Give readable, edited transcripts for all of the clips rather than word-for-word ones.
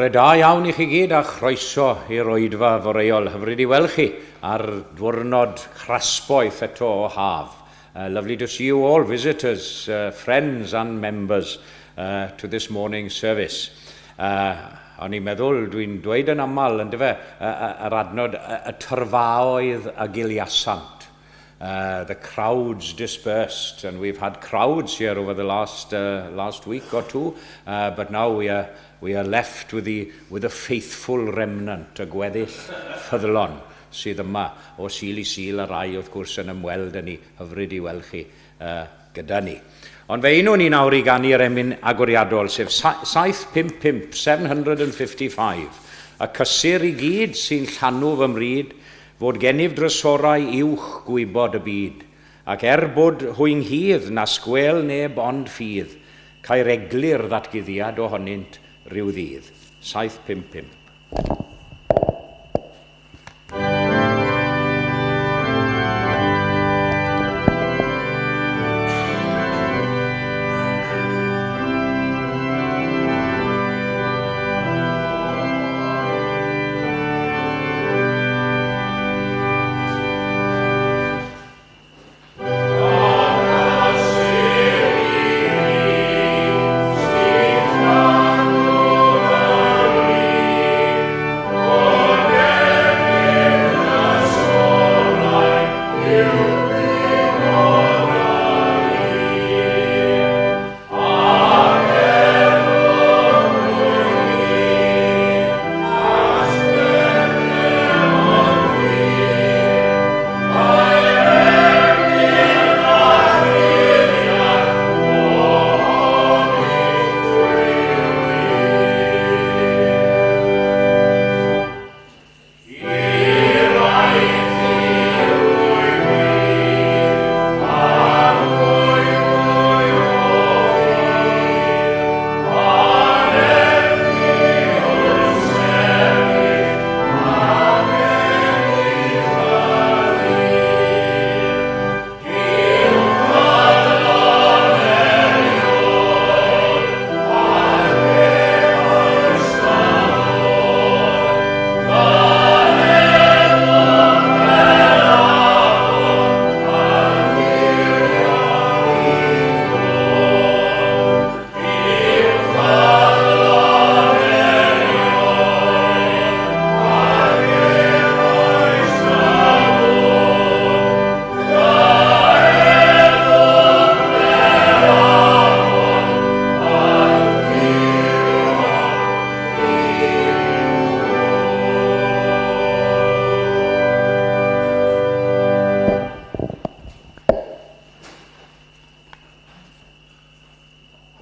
Bore da iawn i chi gyd a chroeso i'r oedfa foreol. Hyfryd i weld chi ar ddiwrnod crasboeth eto o haf. Lovely to see you all, visitors, friends and members to this morning service. O'n i'n meddwl, dwi'n dweud yn aml, yn dyfe, yr adnod, y tyrfaoedd a giliasant. The crowds dispersed, and we've had crowds here over the last, last week or two, but now we are, we are left with the, with the faithful remnant, y gweddill ffyddlon sydd yma o Sul i Sul a rai wrth gwrs yn ymweld â ni, hyfryd i weld chi gyda ni. Ond fe unwn ni nawr i ganu'r emyn agoriadol, sef 755, 755, y cysur i gyd sy'n llanw fy mryd, Fod gennyf drysorau uwch gwybod y byd, Ac er bod hwy'nghudd nas gwêl neb ond ffydd, Cair eglur ddatguddiad ohonynt ryw ddydd. 755.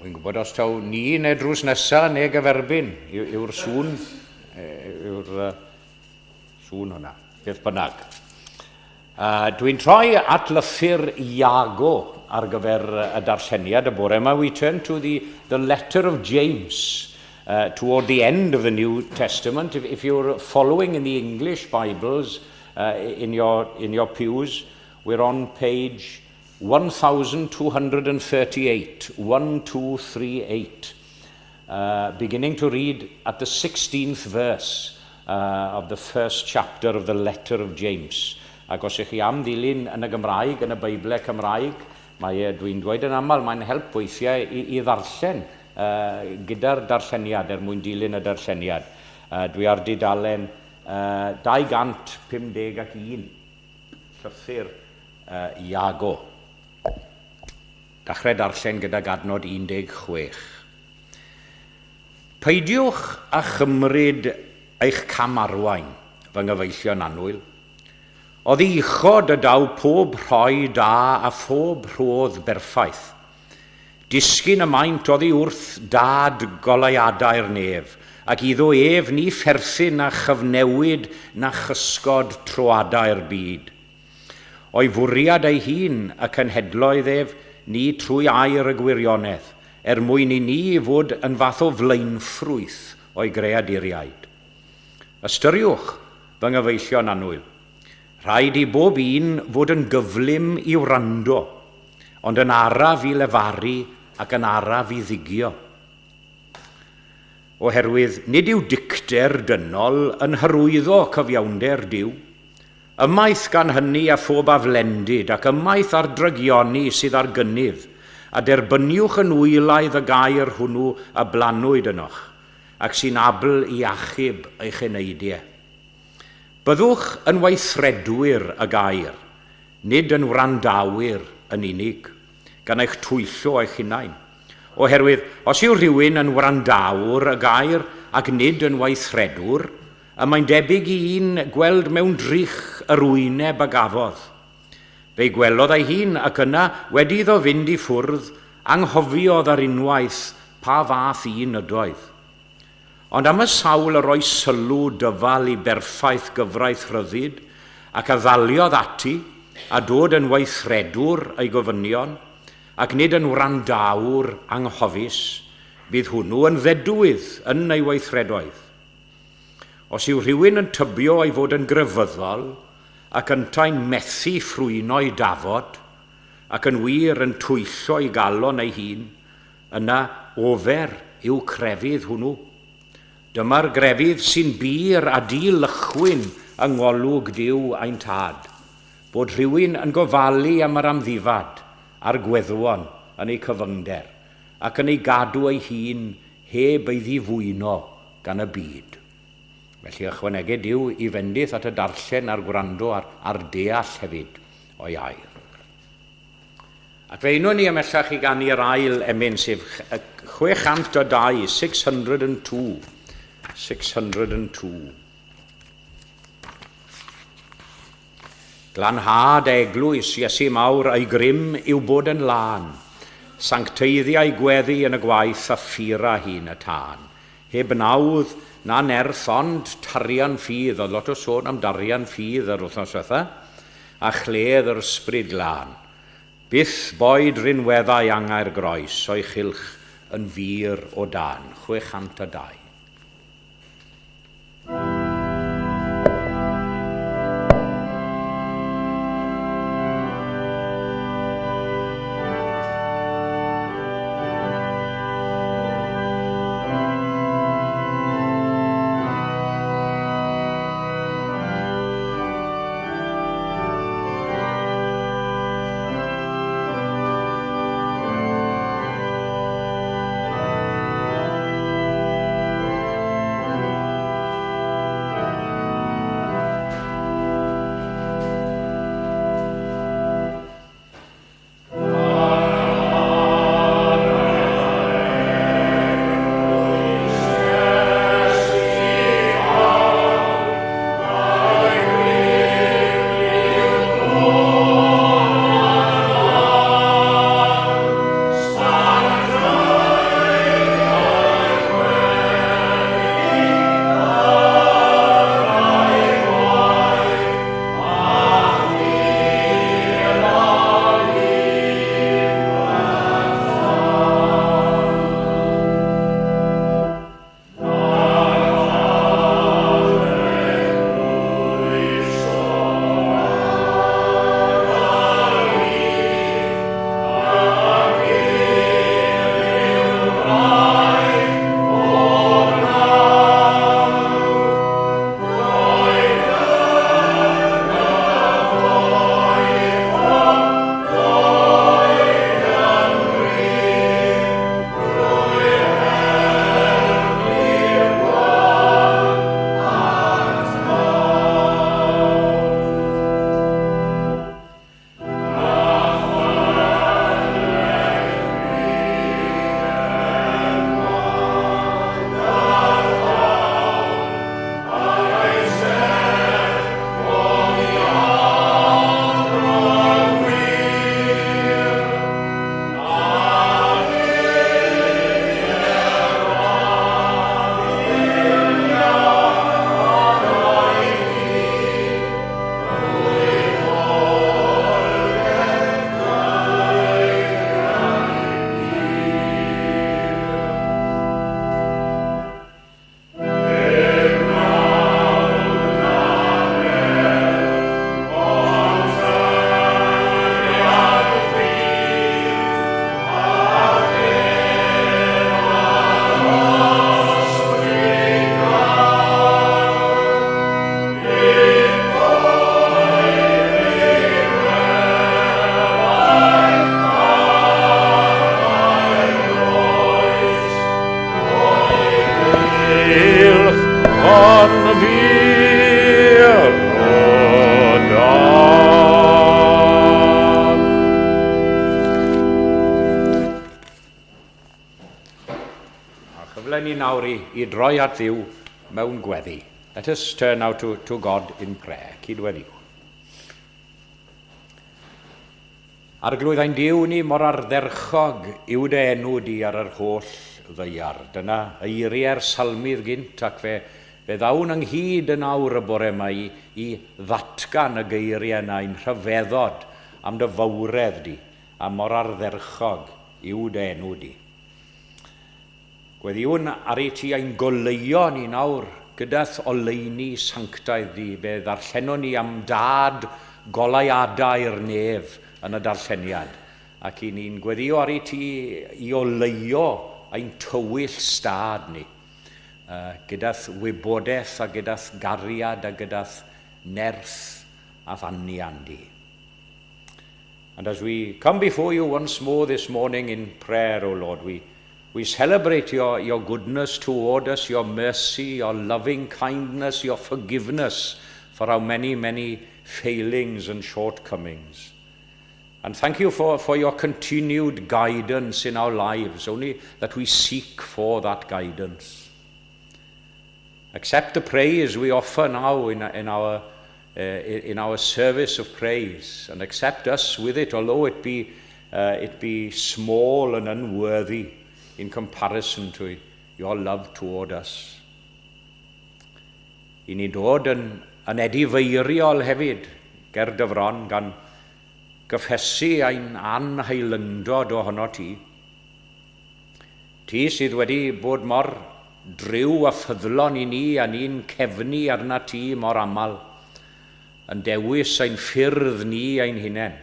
Wy'n gwybod os taw ni neu drws nesa neu gyferbyn yw'r sŵn, yw'r sŵn hwnna, beth bynnag. Dwi'n troi at lythyr Iago ar gyfer y darlleniad y bore yma. We turn to the, the letter of James toward the end of the New Testament. If, if you're following in the English Bibles in, your, in your pews, we're on page 1238, 1238, beginning to read at the 16th verse of the first chapter of the letter of James. Ac os ych chi am ddilyn yn y Gymraeg, yn y Beiblau Cymraeg, mae e, dwi'n dweud yn aml, mae'n help weithiau i, i ddarllen uh, gyda'r darlleniad er mwyn dilyn y darlleniad. Uh, dwi ar dudalen uh, 251, llythyr uh, Iago. Dechrau darllen gydag adnod 16. Peidiwch â chymryd eich cam-arwain, fy nghyfeillion annwyl. Oddi uchod y daw pob rhoi da a phob rhodd berffaith. Disgyn y maent oddi wrth Dad goleuadau'r nef, ac iddo ef ni pherthyn na chyfnewid na chysgod troadau'r byd. O'i fwriad ei hun y cenhedloedd ef ni trwy air y gwirionedd, er mwyn i ni fod yn fath o flaenffrwyth o'i greaduriaid. Ystyriwch, fy nghyfeillion annwyl, rhaid i bob un fod yn gyflym i wrando, ond yn araf i lefaru ac yn araf i ddigio. Oherwydd nid yw dicter dynol yn hyrwyddo cyfiawnder Duw. Ymaith gan hynny a phob aflendid ac ymaith ar drygioni sydd ar gynnydd, a derbyniwch yn wylaidd y gair hwnnw a blanwyd ynoch, ac sy'n abl i achub eich eneidiau. Byddwch yn weithredwyr y gair, nid yn wrandawyr yn unig, gan eich twyllo eich hunain. Oherwydd, os yw rhywun yn wrandawr y gair ac nid yn weithredwr, y mae'n debyg i un gweld mewn drych yr wyneb a gafodd. Fe'i gwelodd ei hun ac yna, wedi iddo fynd i ffwrdd, anghofiodd ar unwaith pa fath un ydoedd. Ond am y sawl y roi sylw dyfal i berffaith gyfraith rhyddid ac a ddaliodd ati a dod yn weithredwr ei gofynion ac nid yn wrandawr anghofus, bydd hwnnw yn ddedwydd yn ei weithredoedd. Os yw rhywun yn tybio ei fod yn grefyddol ac yntau'n methu ffrwyno'i dafod ac yn wir yn twyllo ei galon ei hun, yna ofer yw crefydd hwnnw. Dyma'r grefydd sy'n bur a dilychwyn yng ngolwg Duw ein tad, bod rhywun yn gofalu am yr amddifad a'r gweddwon yn ei cyfyngder ac yn ei gadw ei hun heb ei ddifwyno gan y byd. Felly ychwaneged Duw i fendith at y darllen a'r gwrando a'r, a'r deall hefyd o'i air. Ac fe unwn ni ymhellach i ganu'r ail emyn, sef 602, 602. 602. Glanhad eglwys Iesu mawr a'i grym yw bod yn lân. Sancteiddiau gweddi yn y gwaith a ffura hun y tân. Heb nawdd na nerth ond tarian ffydd, oedd lot o sôn am darian ffydd yr wythnos diwetha, a chledd yr ysbryd glân. Byth boed rinweddau angau'r groes o'i chylch yn fur o dan, 602. nawr i droi at Dduw mewn gweddi. Let us turn now to God in prayer. Cydweddiwn. Arglwydd ein Duw ni mor ardderchog yw dy enw di ar yr holl ddaear. Dyna eiriau'r salmydd gynt ac fe ddown ynghyd yn awr y bore yma i ddatgan y geiriau yna i'n rhyfeddod am dy fawredd di a mor ardderchog yw dy enw di. Gweddiwn ar i ti ein goleuo ni nawr gyda'th oleuni sanctaidd di. Fe ddarllenon ni am dad goleuadau'r nef yn y darlleniad. Ac i ni'n gweddio ar i ti i oleuo ein tywyll stad ni. Gyda'th wybodaeth a gyda'th gariad a gyda'th nerth a anian di. And as we come before you once more this morning in prayer, O Lord, we celebrate your goodness toward us, your mercy, your loving kindness, your forgiveness for our many, many failings and shortcomings. And thank you for your continued guidance in our lives, only that we seek for that guidance. Accept the praise we offer now in our service of praise, and accept us with it, although it be small and unworthy in comparison to your love toward us. I ni dod yn edifeiriol hefyd ger dy fron gan gyffesu ein anheilyngdod ohono ti. Ti sydd wedi bod mor driw a ffyddlon i ni a ni'n cefnu arna ti mor aml, yn dewis ein ffyrdd ni ein hunain.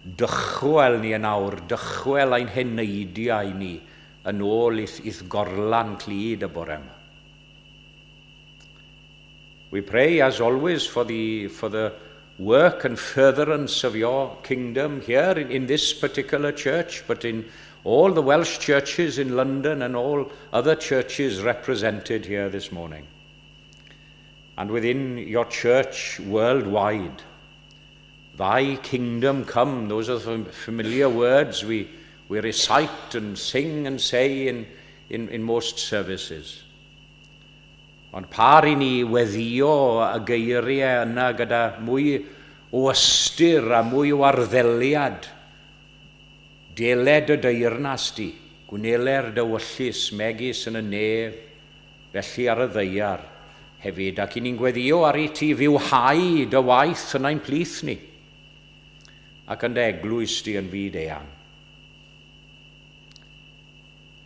Dychwel ni yn awr, dychwel ein heneidiau ni yn ôl i'th gorlan clyd y bore yma. We pray, as always, for the work and furtherance of your kingdom here in this particular church, but in all the Welsh churches in London and all other churches represented here this morning. And within your church worldwide. Thy kingdom come, those are the familiar words we recite and sing and say in most services. Ond par i ni weddio y geiriau yna gyda mwy o ystyr a mwy o arddeliad. Deled y deyrnas di, gwneler dy ewyllys megis yn y nef, felly ar y ddaear hefyd. Ac i ni'n gweddio ar i ti fywhau dy waith yn ein plith ni ac yn dy eglwys di yn fyd eang.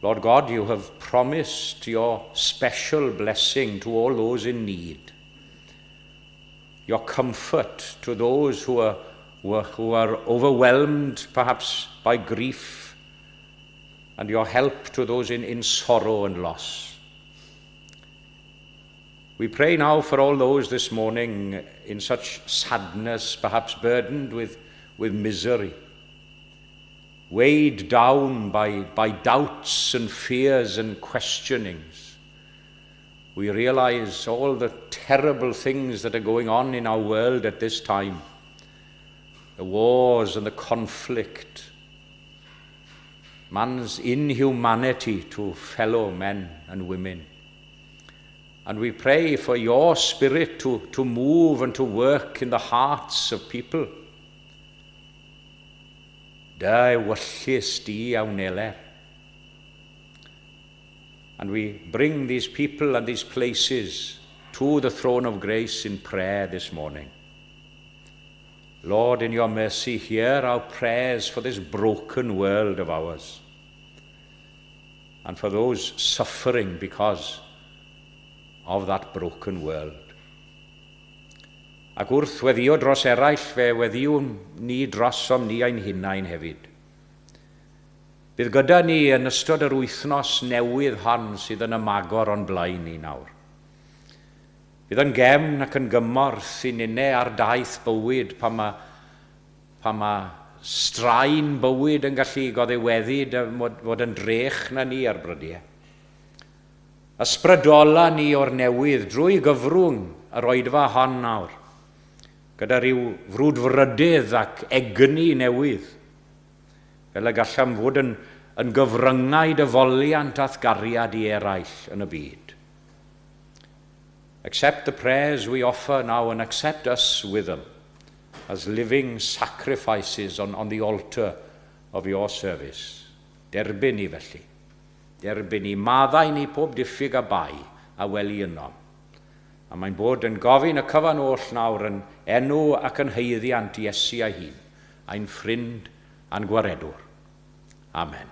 Lord God, you have promised your special blessing to all those in need, your comfort to those who are overwhelmed perhaps by grief, and your help to those in sorrow and loss. We pray now for all those this morning in such sadness, perhaps burdened with misery, weighed down by doubts and fears and questionings. We realize all the terrible things that are going on in our world at this time, the wars and the conflict, man's inhumanity to fellow men and women. And we pray for your Spirit to move and to work in the hearts of people. Dy ewyllys di a wneler. And we bring these people and these places to the throne of grace in prayer this morning. Lord, in your mercy, hear our prayers for this broken world of ours and for those suffering because of that broken world. Ac wrth weddio dros eraill, fe weddiwn ni drosom ni ein hunain hefyd. Bydd gyda ni yn ystod yr wythnos newydd hon sydd yn ymagor o'n blaen ni nawr. Bydd yn gefn ac yn gymorth i ninne ar daith bywyd pan mae straen bywyd yn gallu goddiweddyd fod yn drech na ni ar brydiau. Ysbrydola ni o'r newydd drwy gyfrwng yr oedfa hon nawr, gyda rhyw frwdfrydydd ac egni newydd, fel y gallem fod yn yn gyfryngau dy foliant a'th gariad i eraill yn y byd. Accept the prayers we offer now and accept us with them as living sacrifices on the altar of your service. Derbyn ni felly. Derbyn ni. Maddau ni pob diffyg a bai a weli yno. A mae'n bod yn gofyn y cyfan oll nawr yn enw ac yn haeddiant Iesu ei hun, ein ffrind a'n gwaredwr. Amen.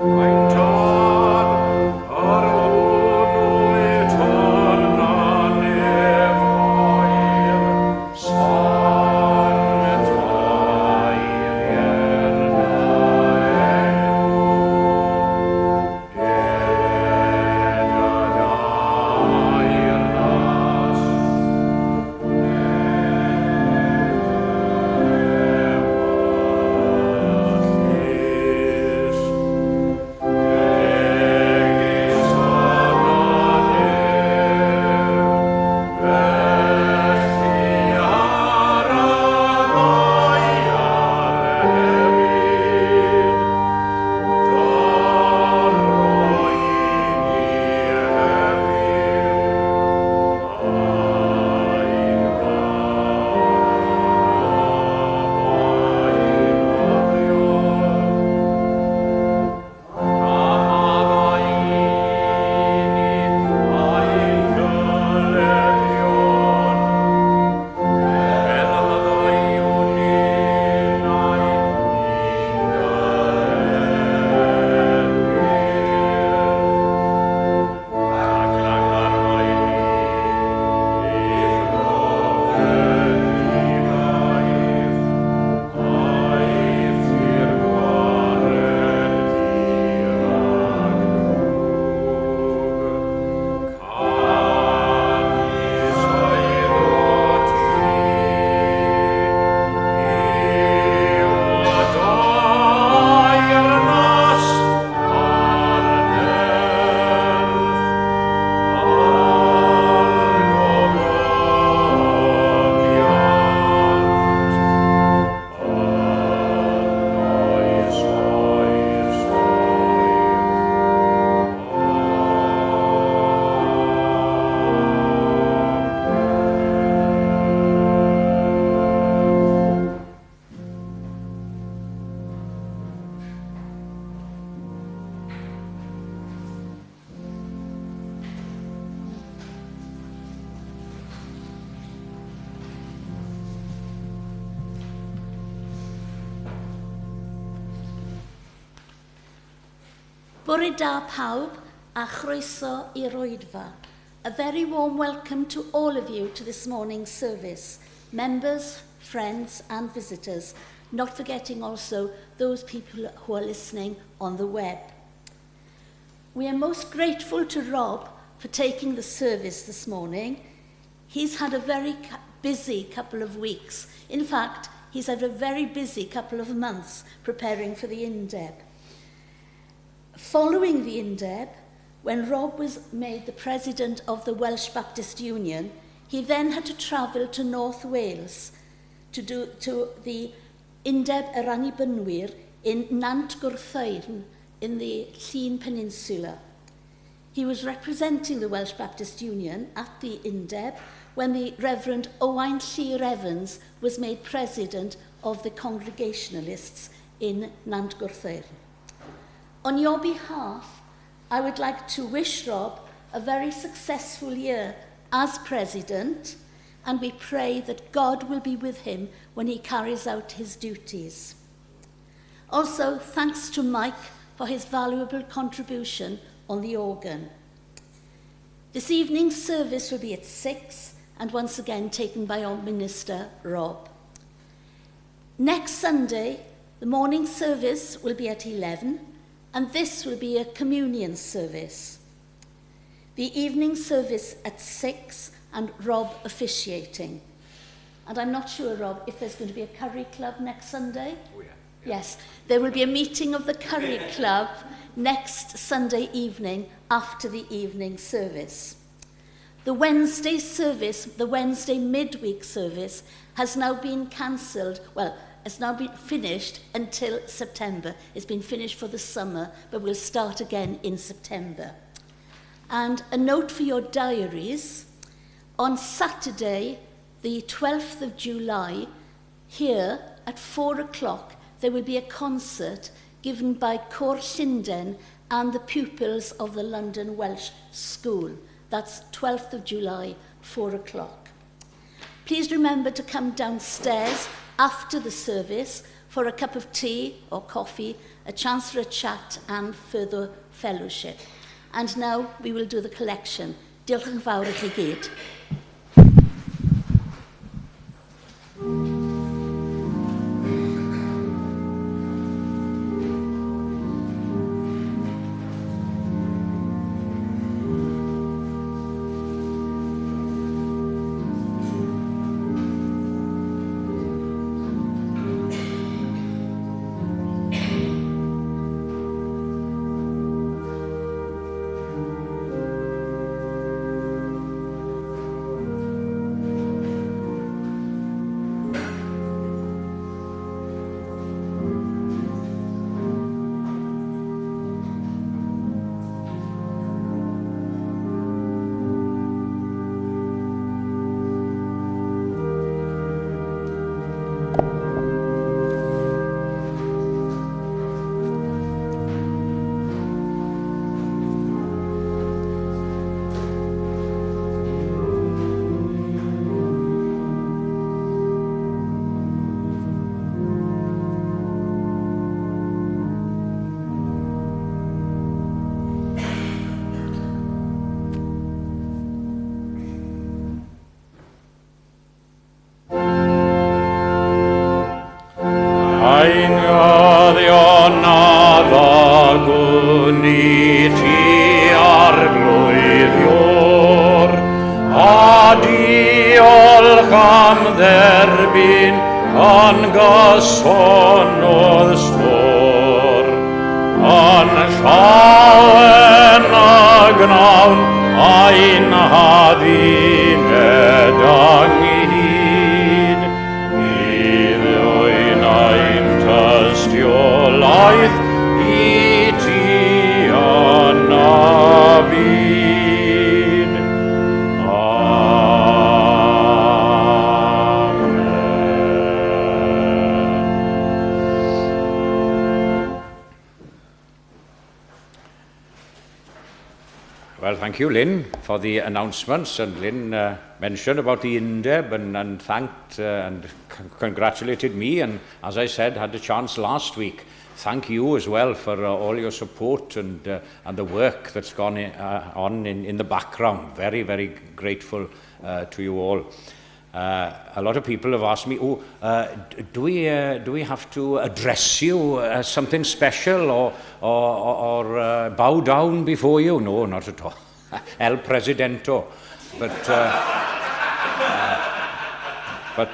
Ein Tad, yr hwn wyt yn y nefoedd, sanctaidd dy enw. Deled dy deyrnas, ewyllys megis yn y nef, felly ar y ddaear hefyd. Dyro i ni heddiw ein bara beunyddiol. A maddau i ni ein dyledion, fel y maddeuwn ninnau i'n dyledwyr. Ac nac arwain ni i brofedigaeth, eithr gwared ni rhag drwg. Canys eiddo ti yw y deyrnas a'r nerth a'r gogoniant yn oes oesoedd. Amen. Bore da pawb a chroeso i'r oedfa. A very warm welcome to all of you to this morning's service, members, friends and visitors, not forgetting also those people who are listening on the web. We are most grateful to Rob for taking the service this morning. He's had a very busy couple of weeks. In fact, he's had a very busy couple of months preparing for the Undeb. Following the Undeb, when Rob was made the president of the Welsh Baptist Union, he then had to travel to North Wales to the Undeb yr Annibynwyr in Nant Gwrtheyrn in the Llŷn Peninsula. He was representing the Welsh Baptist Union at the Undeb when the Reverend Owain Llyr Evans was made president of the Congregationalists in Nant Gwrtheyrn. On your behalf, I would like to wish Rob a very successful year as president, and we pray that God will be with him when he carries out his duties. Also, thanks to Mike for his valuable contribution on the organ. This evening's service will be at 6 and once again taken by our minister, Rob. Next Sunday, the morning service will be at 11, and this will be a communion service. The evening service at 6 and Rob officiating. And I'm not sure, Rob, if there's going to be a curry club next Sunday. Oh, yeah. Yeah. Yes, there will be a meeting of the Curry Club next Sunday evening after the evening service. The Wednesday service, the Wednesday midweek service, has now been cancelled. Well, it's now been finished until September. It's been finished for the summer, but we'll start again in September. And a note for your diaries, on Saturday, the 12th of July, here at 4 o'clock, there will be a concert given by Côr Llundain and the pupils of the London Welsh School. That's 12th of July, 4 o'clock. Please remember to come downstairs after the service for a cup of tea or coffee, a chance for a chat and further fellowship. And now we will do the collection. Diolch yn fawr i chi gyd. Thank you, Lynn, for the announcements. And Lynn mentioned about the Undeb and thanked and congratulated me. And as I said, had the chance last week. Thank you as well for all your support and the work that's gone on in the background. Very, very grateful to you all. A lot of people have asked me, oh, do we have to address you as something special or bow down before you? No, not at all. El Presidento. But,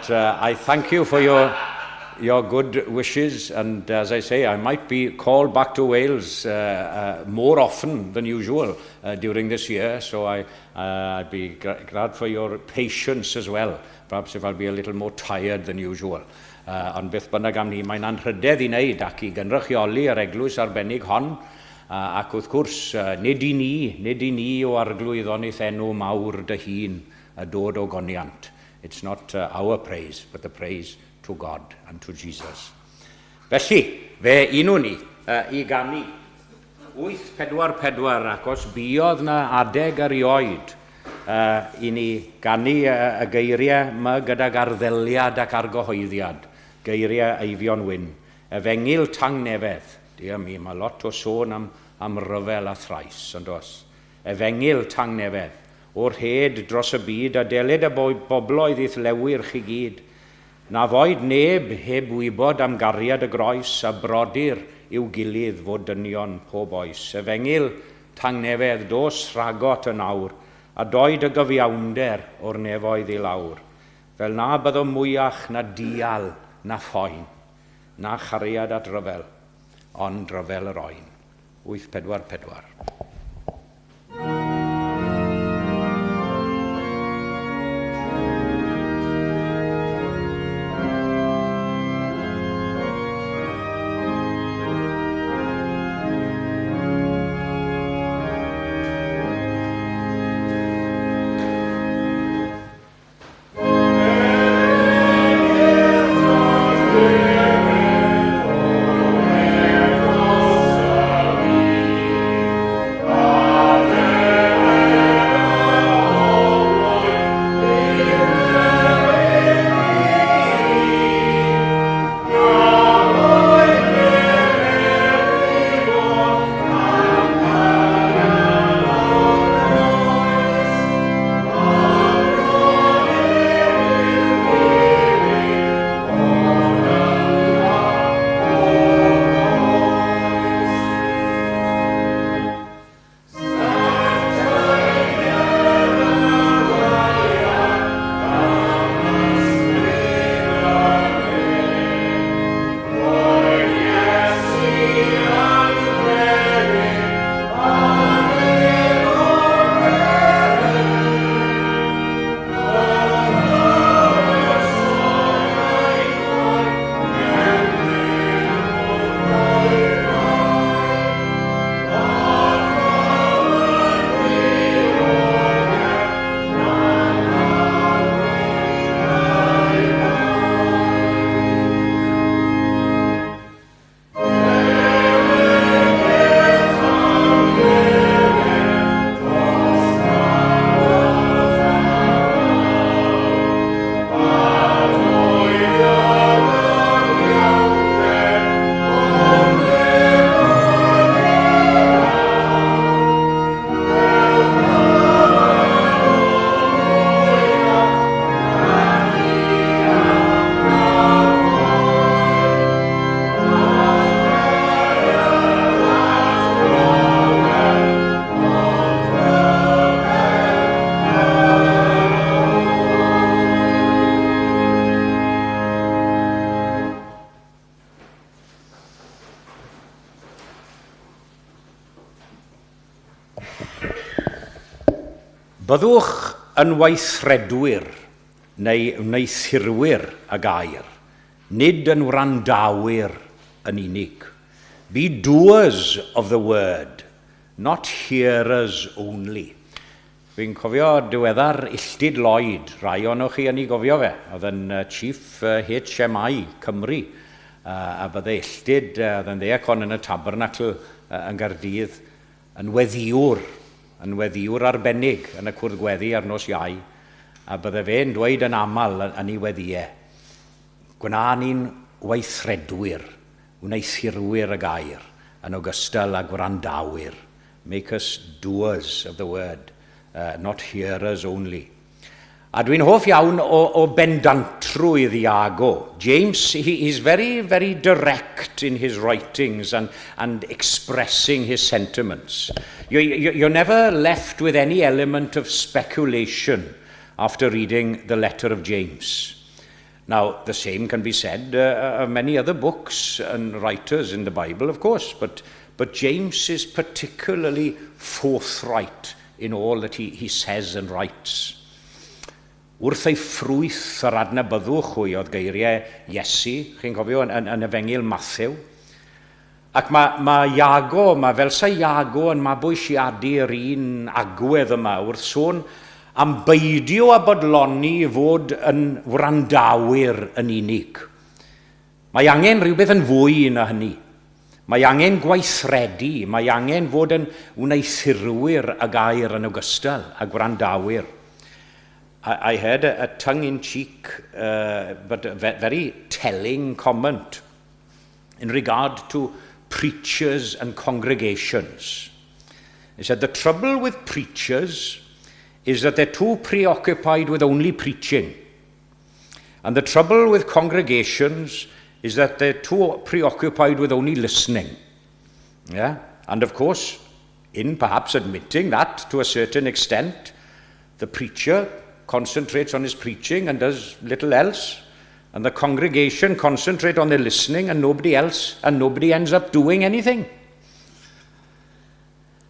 I thank you for your good wishes, and as I say, I might be called back to Wales more often than usual during this year, so I'd be glad for your patience as well. Perhaps if I'll be a little more tired than usual. Ond beth bynnag am ni, mae'n anrhydedd i wneud ac i gynrychioli yr eglwys arbennig hon, ac wrth gwrs, nid i ni o arglwydd ond eith enw mawr dy hun dod o goniant. It's not our praise, but the praise to God and to Jesus. Felly, fe unwn ni i ganu 844, ac os buodd na adeg erioed i ni ganu y geiriau yma gydag arddeliad ac argyhoeddiad, geiriau Eifion Wyn, Efengyl Tangnefedd. Dear me, mae lot o sôn am ryfel a thrais, ond oes. Efengyl Tangnefedd, o'r hed dros y byd a deled y bobloedd i'th lewyrch i gyd. Na foed neb heb wybod am gariad y groes a brodyr i'w gilydd fod dynion pob oes. Efengyl Tangnefedd, dos rhagot yn awr, a doed y gyfiawnder o'r nefoedd i lawr. Fel na byddo mwyach na dial na phoen, na chariad at ryfel, ond ryfel yr oen. 844. Byddwch yn weithredwyr neu wneuthurwyr y gair, nid yn wrandawyr yn unig. Be doers of the word, not hearers only. Fi'n cofio diweddar Illtyd Lloyd, rai ohonoch chi yn ei gofio fe, oedd yn Chief HMI Cymru, a bydde Illtyd, oedd yn ddiacon yn y Tabernacl yn Gaerdydd, yn weddiwr arbennig yn y cwrdd gweddi ar nos Iau, a bydde fe'n dweud yn aml yn ei weddiau, "Gwna ni'n weithredwyr, wneuthurwyr y gair, yn ogystal â gwrandawyr." Make us doers of the word, not hearers only. A dwi'n hoff iawn o bendantrwydd Iago. James, he's very, very direct in his writings and expressing his sentiments. You're never left with any element of speculation after reading the letter of James. Now, the same can be said of many other books and writers in the Bible, of course, but James is particularly forthright in all that he says and writes. "Wrth eu ffrwyth yr adnabyddwch hwy" oedd geiriau Iesu, chi'n cofio, yn Efengyl Mathew. Ac mae Iago, mae fel sa Iago yn mabwysiadu'r un agwedd yma wrth sôn am beidio a bodloni fod yn wrandawyr yn unig. Mae angen rhywbeth yn fwy na hynny. Mae angen gweithredu, mae angen fod yn wneuthurwyr y gair yn ogystal a gwrandawyr. I heard a tongue-in-cheek but a very telling comment in regard to preachers and congregations. He said, "The trouble with preachers is that they're too preoccupied with only preaching. And the trouble with congregations is that they're too preoccupied with only listening." Yeah? And of course, in perhaps admitting that to a certain extent, the preacher concentrates on his preaching and does little else. And the congregation concentrate on their listening and nobody else, and nobody ends up doing anything.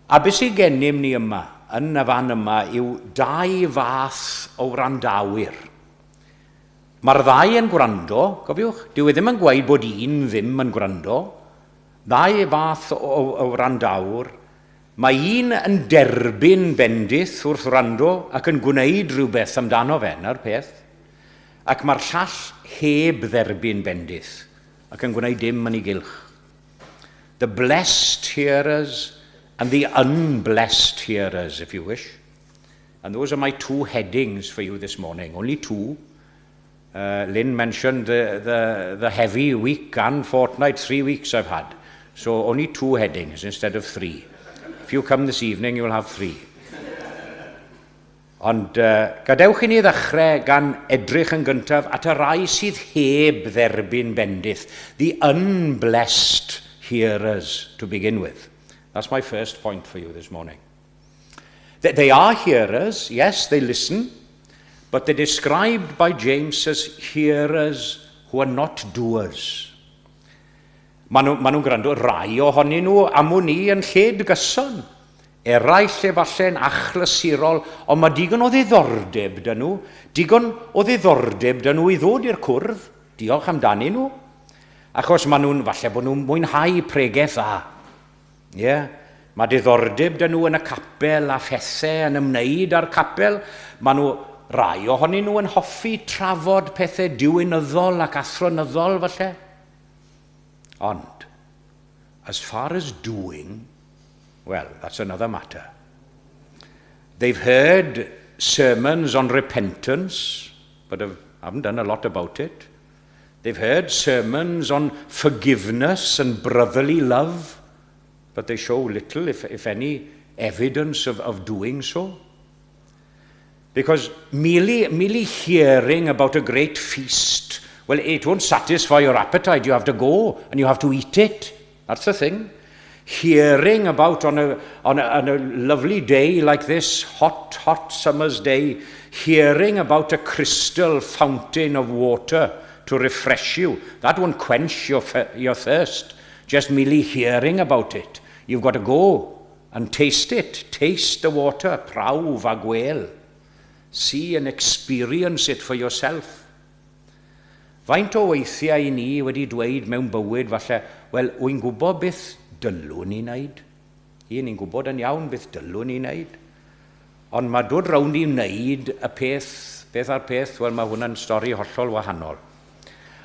A beth sydd gennym ni yma, yn y fan yma, yw dau fath o wrandawyr. Mae'r ddau yn gwrando, gofiwch, dyw e ddim yn gweud bod un ddim yn gwrando. Ddau fath o wrandawr. Mae un yn derbyn bendith wrth wrando ac yn gwneud rhywbeth amdano fe, na'r peth. Ac mae'r llall heb dderbyn bendith ac yn gwneud dim yn ei gylch. The blessed hearers and the unblessed hearers, if you wish. And those are my two headings for you this morning. Only two. Lynn mentioned the heavy week and fortnight, 3 weeks I've had. So only two headings instead of three. If you come this evening, you'll have three. Ond gadewch i ni ddechrau gan edrych yn gyntaf at y rai sydd heb dderbyn bendith. The unblessed hearers to begin with. That's my first point for you this morning. They are hearers, yes, they listen, but they're described by James as hearers who are not doers. Maen nhw'n gwrando, rai ohonyn nhw am wn i yn lled gyson. Eraill efallai'n achlysurol, ond mae digon o ddiddordeb 'da nhw, digon o ddiddordeb 'da nhw i ddod i'r cwrdd, diolch amdanyn nhw. Achos maen nhw'n, falle bod nhw'n mwynhau pregeth dda. Yeah. Mae diddordeb 'da nhw yn y capel a phethau yn ymwneud â'r capel. Maen nhw, rai ohonyn nhw yn hoffi trafod pethau diwinyddol ac athronyddol falle. Ond, as far as doing, well, that's another matter. They've heard sermons on repentance, but haven't done a lot about it. They've heard sermons on forgiveness and brotherly love, but they show little, if any, evidence of doing so. Because merely hearing about a great feast, well, it won't satisfy your appetite. You have to go and you have to eat it. That's the thing. Hearing about on a lovely day like this, hot, hot summer's day, hearing about a crystal fountain of water to refresh you, that won't quench your thirst. Just merely hearing about it. You've got to go and taste it. Taste the water, prawf a gwel. See and experience it for yourself. Faint o weithiau i ni wedi dweud mewn bywyd falle, wel, wy'n gwybod beth dylwn i wneud. I ni'n gwybod yn iawn beth dylwn i wneud. Ond mae dod rownd i wneud y peth, beth a'r peth, wel, mae hwnna'n stori hollol wahanol.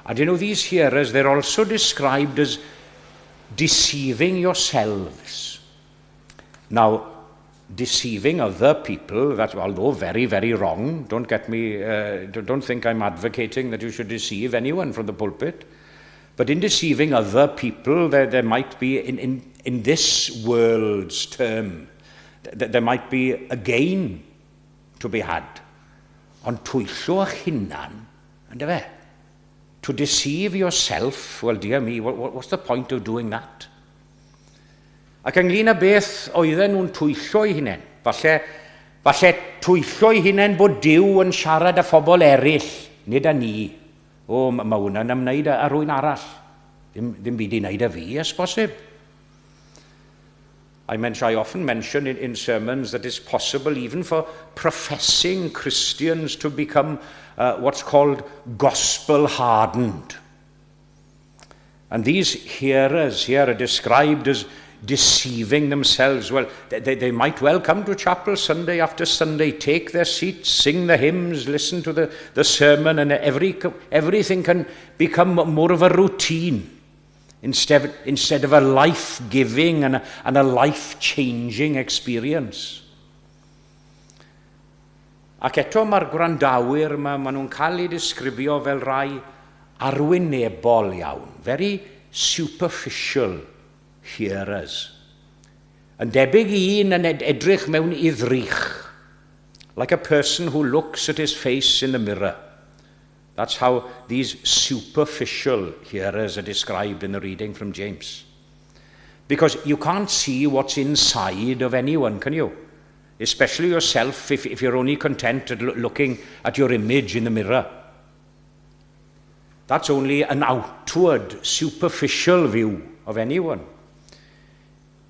And you know, these hearers, they're also described as deceiving yourselves. Now, deceiving other people, that's although very, very wrong, don't get me, don't think I'm advocating that you should deceive anyone from the pulpit. But in deceiving other people, there might be, in this world's term, there might be a gain to be had. Ond twyllo eich hunan, yndyfe? To deceive yourself, well, dear me, what's the point of doing that? Ac ynglyn â beth oedden nhw'n twyllo eu hunain. Falle twyllo eu hunain bod Duw yn siarad â phobl eraill, nid â ni. O, mae hwnna'n ymwneud â rhywun arall. Ddim byd i wneud â fi, os bosib. I often mention in sermons that it's possible even for professing Christians to become what's called gospel hardened. And these hearers here are described as deceiving themselves. Well, they might well come to chapel Sunday after Sunday, take their seats, sing the hymns, listen to the sermon, and everything can become more of a routine instead of a life-giving and a life-changing experience. Ac eto mae'r gwrandawyr, ma nhw'n cael eu disgrifio fel rai arwynebol iawn, very superficial hearers. Yn debyg i un yn edrych mewn i ddrych, like a person who looks at his face in the mirror. That's how these superficial hearers are described in the reading from James. Because you can't see what's inside of anyone, can you? Especially yourself if you're only content at looking at your image in the mirror. That's only an outward, superficial view of anyone.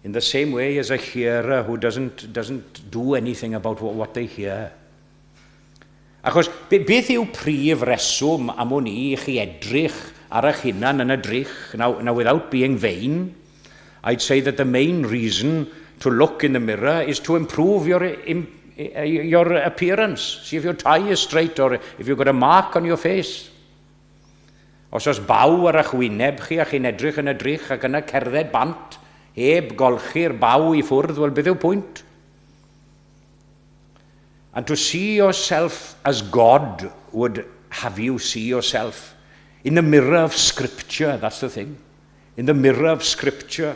In the same way as a hearer who doesn't do anything about what they hear. Achos beth yw prif reswm am wn i i chi edrych ar eich hunan yn y drych? Now, without being vain, I'd say that the main reason to look in the mirror is to improve your appearance. See if your tie is straight or if you've got a mark on your face. Os oes baw ar eich wyneb chi a chi'n edrych yn y drych ac yna cerdded bant, heb golchi'r baw i ffwrdd, wel, beth yw pwynt? And to see yourself as God would have you see yourself, in the mirror of Scripture, that's the thing. In the mirror of Scripture.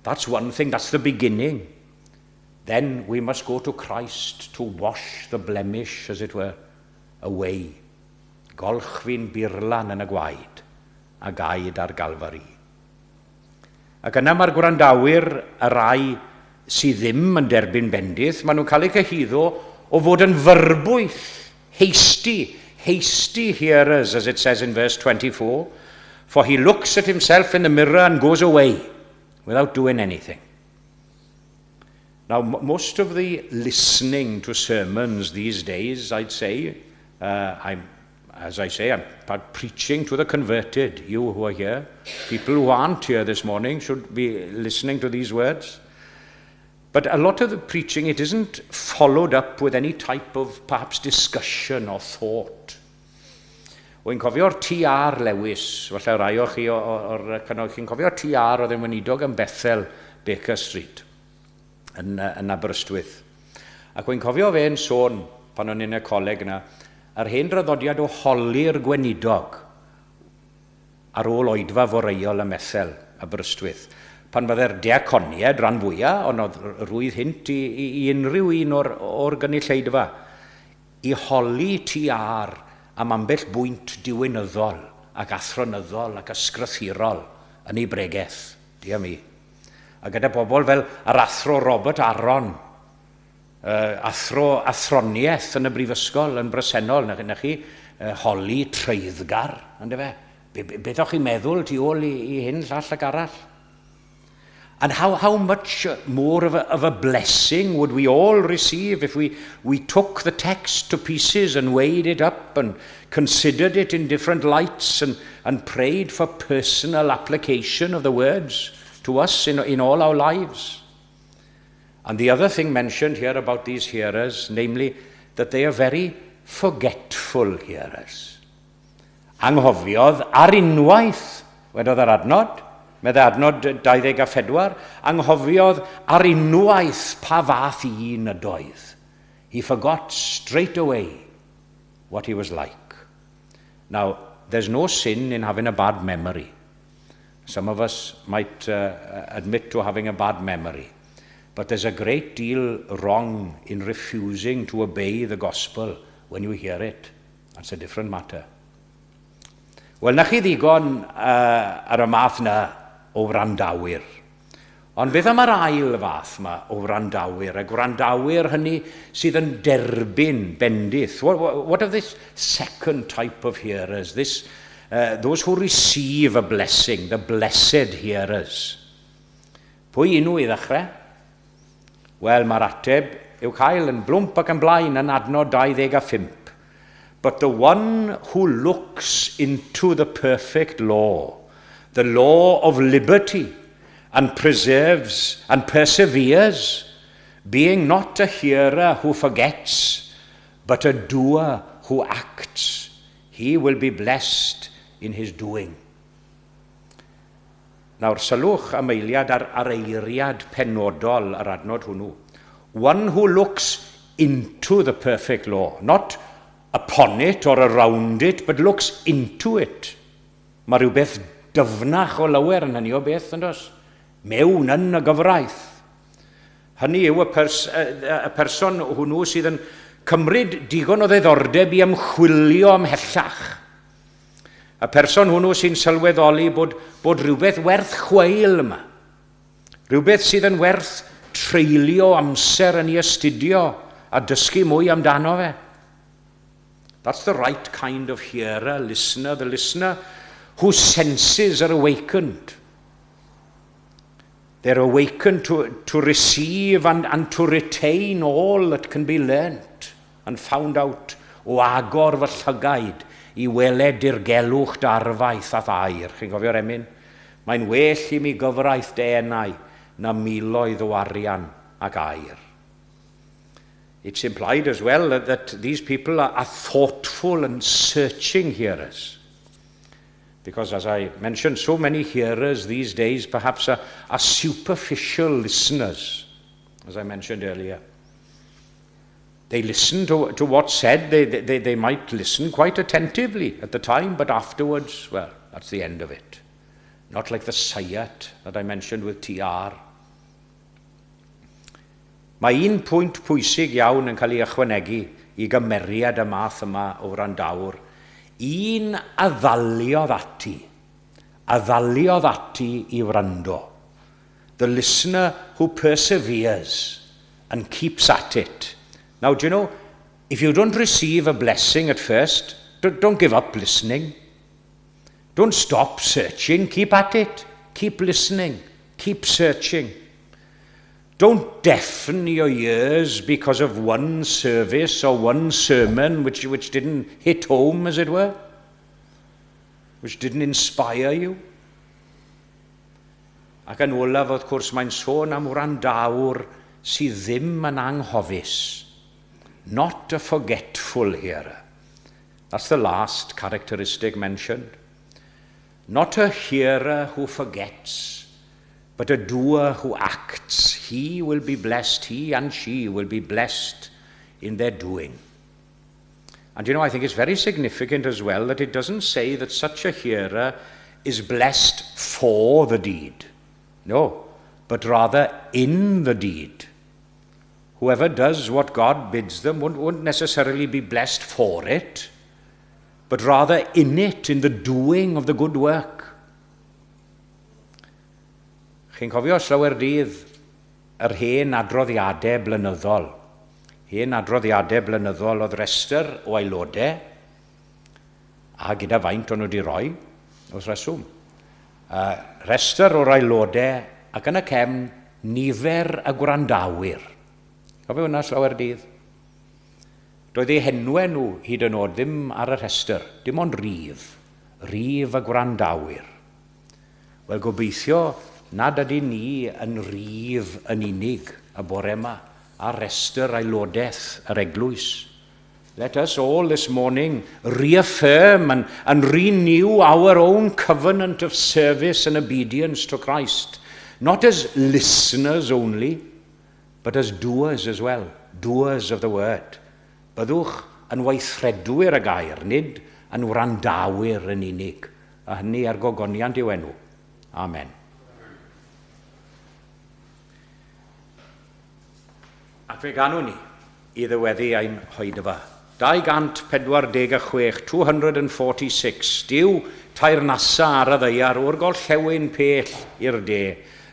That's one thing, that's the beginning. Then we must go to Christ to wash the blemish, as it were, away. Golch fi'n burlan yn y gwaed a gaed ar Galfari. Ac yna mae'r gwrandawyr, y rai sydd ddim yn derbyn bendith, maen nhw'n cael eu cyhuddo o fod yn fyrbwyll, hasty, hasty hearers, as it says in verse 24. For he looks at himself in the mirror and goes away without doing anything. Now, most of the listening to sermons these days, I'd say, as I say, I'm preaching to the converted, you who are here. People who aren't here this morning should be listening to these words. But a lot of the preaching, it isn't followed up with any type of perhaps discussion or thought. Wy'n cofio'r T.R. Lewis, falle rai o chi o'r canol, chi'n cofio'r T.R. oedd yn weinidog yn Bethel, Baker Street, yn Aberystwyth. Ac wy'n cofio fe'n sôn, pan o'n i'n y coleg yna, yr hen draddodiad o holi'r gweinidog ar ôl oedfa foreol ym Methel, Aberystwyth. Pan fydde'r diaconiaid rhan fwyaf, ond oedd rwydd hynt i unrhyw un o'r gynulleidfa, i holi T.R. am ambell bwynt diwinyddol ac athronyddol ac ysgrythurol yn ei bregeth, dear me. A gyda bobl fel yr athro Robert Aron, athro athroniaeth yn y brifysgol yn bresennol, na chi, holi treiddgar, yndyfe? Beth o'ch chi'n meddwl tu ôl i hyn, llall ac arall? And how much more of a blessing would we all receive if we took the text to pieces and weighed it up and considered it in different lights and prayed for personal application of the words to us in all our lives. And the other thing mentioned here about these hearers, namely that they are very forgetful hearers. Anghofiodd ar unwaith, wedodd yr adnod, meddai adnod 24, anghofiodd ar unwaith pa fath un ydoedd. He forgot straight away what he was like. Now, there's no sin in having a bad memory. Some of us might admit to having a bad memory. But there's a great deal wrong in refusing to obey the gospel when you hear it. That's a different matter. Wel, na chi ddigon ar y math na o wrandawyr. Ond beth am yr ail fath yma o wrandawyr? Y gwrandawyr hynny sydd yn derbyn bendith. What of this second type of hearers? Those who receive a blessing, the blessed hearers. Pwy y'n nhw i ddechrau? Wel, mae'r ateb i'w cael yn blwmp ac yn blaen yn adnod 25. "But the one who looks into the perfect law, the law of liberty, and preserves and perseveres, being not a hearer who forgets, but a doer who acts, he will be blessed in his doing." Nawr, sylwch am eiliad ar eiriad penodol yr adnod hwnnw. One who looks into the perfect law, not upon it or around it, but looks into it. Mae rhywbeth dyfnach o lawer yn hynny o beth, yn does? Mewn yn y gyfraith. Hynny yw y person hwnnw sydd yn cymryd digon o ddiddordeb i ymchwilio ymhellach. Y person hwnnw sy'n sylweddoli bod rhywbeth werth chweil yma. Rhywbeth sydd yn werth treulio amser yn ei astudio a dysgu mwy amdano fe. That's the right kind of hearer, listener, the listener whose senses are awakened. They're awakened to receive and to retain all that can be learnt and found out. O agor fy llygaid i weled dirgelwch dy arfaeth a'th air. Chi'n cofio'r emyn? Mae'n well i mi gyfraith dy enau na miloedd o arian ac aur. It's implied as well that these people are thoughtful and searching hearers. Because, as I mentioned, so many hearers these days perhaps are superficial listeners, as I mentioned earlier. They listen to what's said, they might listen quite attentively at the time, but afterwards, well, that's the end of it. Not like the seiat that I mentioned with TR. Mae un pwynt pwysig iawn yn cael ei ychwanegu i gymeriad y math yma o wrandawr. Un a ddaliodd ati, a ddaliodd ati i wrando. The listener who perseveres and keeps at it. Now, do you know, if you don't receive a blessing at first, don't give up listening. Don't stop searching. Keep at it. Keep listening. Keep searching. Don't deafen your ears because of one service or one sermon which didn't hit home, as it were, which didn't inspire you. Ac yn olaf, wrth gwrs, mae'n sôn am wrandawr sydd ddim yn anghofus. Not a forgetful hearer. That's the last characteristic mentioned. Not a hearer who forgets, but a doer who acts. He will be blessed, he and she will be blessed in their doing. And I think it's very significant as well that it doesn't say that such a hearer is blessed for the deed. No, but rather in the deed. Whoever does what God bids them won't necessarily be blessed for it, but rather in it, in the doing of the good work. Chi'n cofio slawer dydd yr hen adroddiadau blynyddol. Hen adroddiadau blynyddol oedd restr o aelodau a gyda faint o'n nhw wedi rhoi, wrth reswm. Restr o'r aelodau Ac yn y cefn, nifer y gwrandawyr. Cofio hwnna slawer dydd? Doedd eu henwau nhw hyd yn oed ddim ar y rhestr, dim ond rif, rif y gwrandawyr. Wel, gobeithio nad ydyn ni yn rif yn unig y bore yma ar restr aelodaeth yr eglwys. Let us all this morning reaffirm and renew our own covenant of service and obedience to Christ, not as listeners only, but as doers as well, doers of the word. Byddwch yn weithredwyr y gair, nid yn wrandawyr yn unig, a hynny er gogoniant i'w enw. Amen. Ac fe ganwn ni i ddyweddu ein hoedfa. 246, 246, Duw teyrnasa ar y ddaear o'r gorllewin pell i'r de.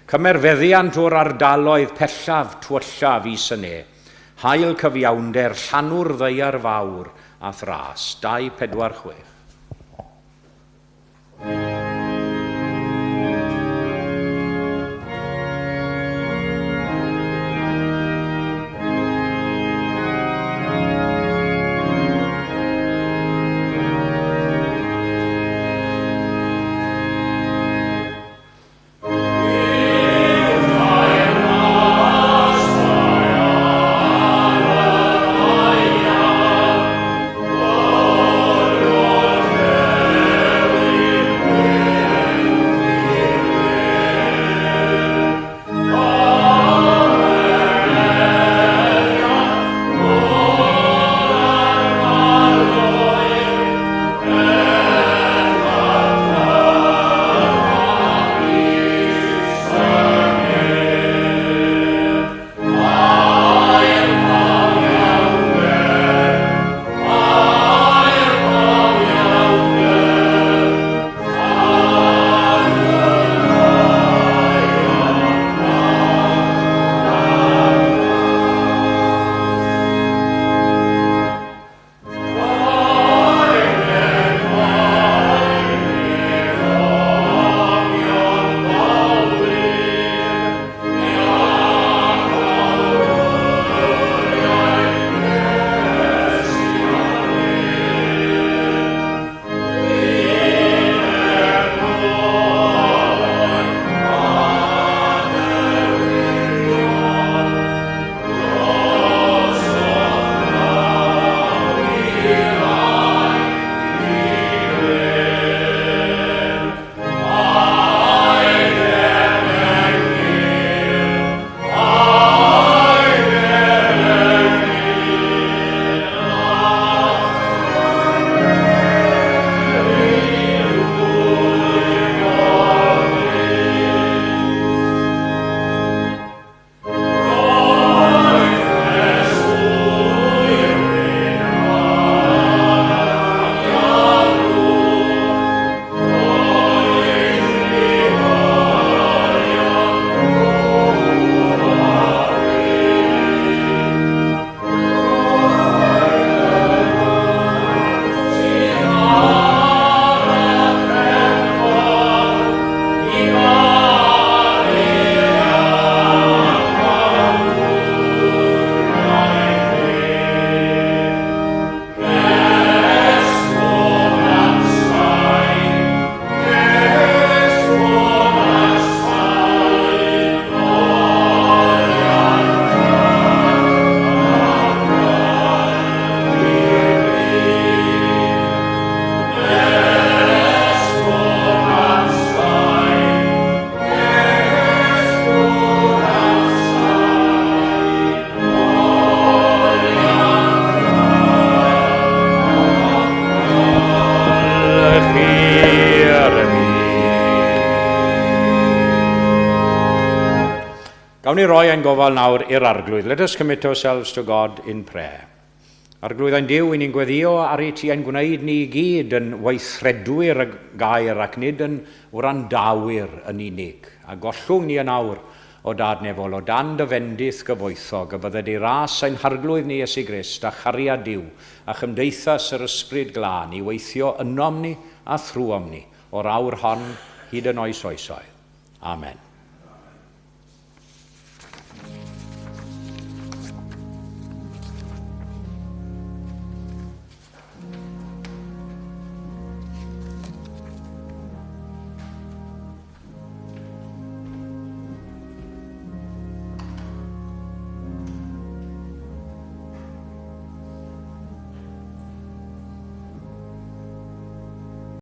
Cymer feddiant o'r ardaloedd pellaf, tywyllaf is y ne. Haul cyfiawnder, llanw'r ddaear fawr a'th ras. 246. Gawn ni roi ein gofal nawr i'r Arglwydd. Let us commit ourselves to God in prayer. Arglwydd ein Duw, i ni'n gweddio ar i ti ein gwneud ni i gyd yn weithredwyr y gair ac nid yn wrandawyr yn unig. A gollwng ni yn awr o Dad nefol, o dan dy fendith gyfoethog, y bydde di ras ein Harglwydd ni Iesu Grist a chariad Duw a chymdeithas yr Ysbryd Glân i weithio ynom ni a thrwom ni o'r awr hon hyd yn oes oesoedd. Amen.